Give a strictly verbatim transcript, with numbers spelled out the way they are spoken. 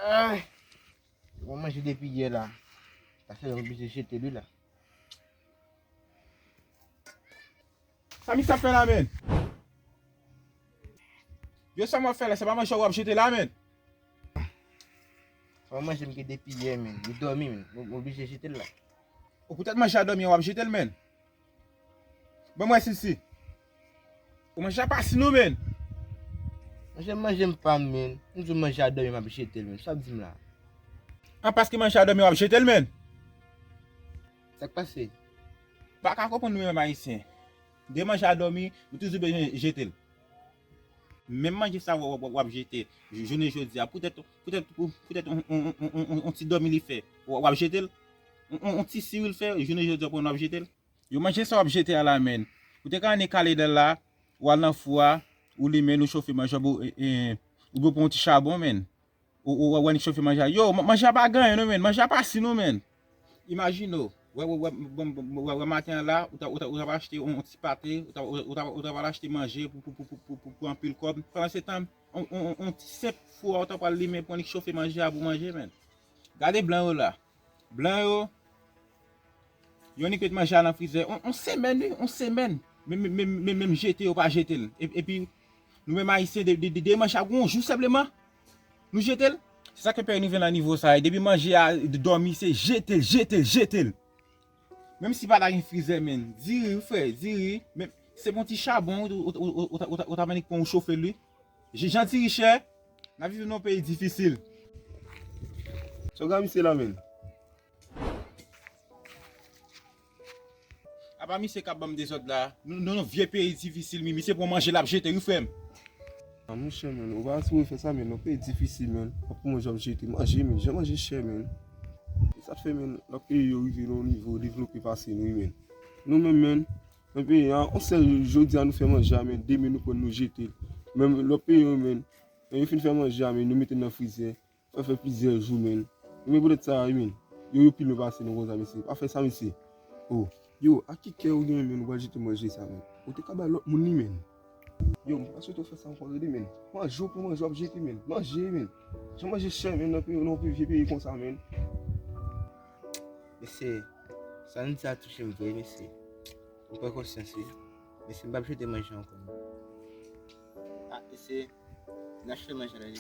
Ay! Mwen manje depi yè la. Sa fè m oblije jete li la. Sa misye ap fè la, menn? Yo, sa m ap fè la, se pa manje w ap jete la, menn? Sa pa manje m gen depi yè, menn. Li dòmi, menn. M oblije jete l la. Ou poutèt manje a dòmi, w ap jete l, menn? Ban m wè si si. Ou manje a pa si non, menn. Manje m, manje m pa m, menn. M di w manje a dòmi, m ap jete l, menn. Sa w ap di m la? An, paske manje a dòmi, w ap jete l, menn. Sa k pase? Pa ka konprann nou menm Ayisyen. De manje a dòmi, nou toujou bezwen jete l. Menm manje sa w, w, w, w ap jete, jou-, jounen jodi a, poutèt, poutèt, poutèt on, on, on, on, on, on ti dòmi li fè, w, w ap jete l. On, on, on ti siri l fè, jounen jodi a, w ap jete l. Yo, manje sa w ap jete a la, menn. Ou te ka annik kale dan l la, w al nan fou a, ou limen l, ou chofe manje a, ou, e, e, oubyen w pran yon ti chabon, menn. Ou, ou, ou annik chofe manje a. Yo, ma-, manje a pa gen anyen non, menn. Manje a pa si non, menn. Imajine w, wè, wè, wè, bon, bon, bon, wè, wè, maten an la, ou ta, ou ta, ou ta pral achte yon, yon ti pate, ou ta, ou, ou ta, ou ta pral achte manje pou, pou, pou, pou, pou, pou anpil kòb. Pandan se tan, on, on, on, on ti senp fou a ou ta pral limen pou annik chofe manje a pou manje, menn. Gade blan yo la. Blan yo, yo annik met manje a nan frizè. On, on semèn, wi, on semèn. Men, men, men, men, menm jete, yo pa jete l. E, epi, nou menm Ayisyen, de, de, de, de manje a gon jou senpleman, nou jete l. Se sa k fè peyi nou vin nan nivo sa a. Depi manje a dòmi, se jete l, jete l, jete l. Menm si pa ta gen frizè, menn. Diri, wi, frè, diri. Men, se bon ti chabon, ou, ou, ou, ou, ou, ou, ou ta annik pran ou chofe l, wi. Jan diri chè, n ap viv nan yon peyi difisil. Sa w gade misye la, menn? Apa misye k ap ban m dezòd la? Nou, nou nan vye peyi difisil, mi, misye pran manje l ap jete, wi, frè m. A, monchè, menn, ou pa sipoze fè sa, menn, nan peyi difisil, menn. W ap pran manje w ap jete, manje, menn, jan manje chè, menn. E sa k fè, menn, lòt peyi yo rive nan yon nivo devlope pase nou, wi, menn. Nou menm, menn, nan peyi a, on sèl jou, jodi a nou fè manje a, menn, demen nou pran l nou jete l. Menm lòt peyi yo, menn, lè yo fin fè manje a, menn, yo mete l nan frizè. Fè, fè plizyè jou, menn. Men poutèt sa, wi, menn. Yo, yo pi lwen pase nou konsa, mesye. Pa fè sa, mesye. Oh. Yo, ak ki kè ou genyen, menn, ou pral jete manje sa, menn? Ou te ka bay lòt moun li, menn. Yo, m pa swete w fè sa ankò, tande, menn. Manje w pou manje w ap jete, menn. Manje, menn. Jan manje chè, menn, nan peyi, nan vye peyi konsa, menn. Mesye, sa n di a touche m vre, mesye. M pran konsyans, wi. Mesye, m p ap jete manje ankò, non. Ah, mesye, n achte manje la, wi.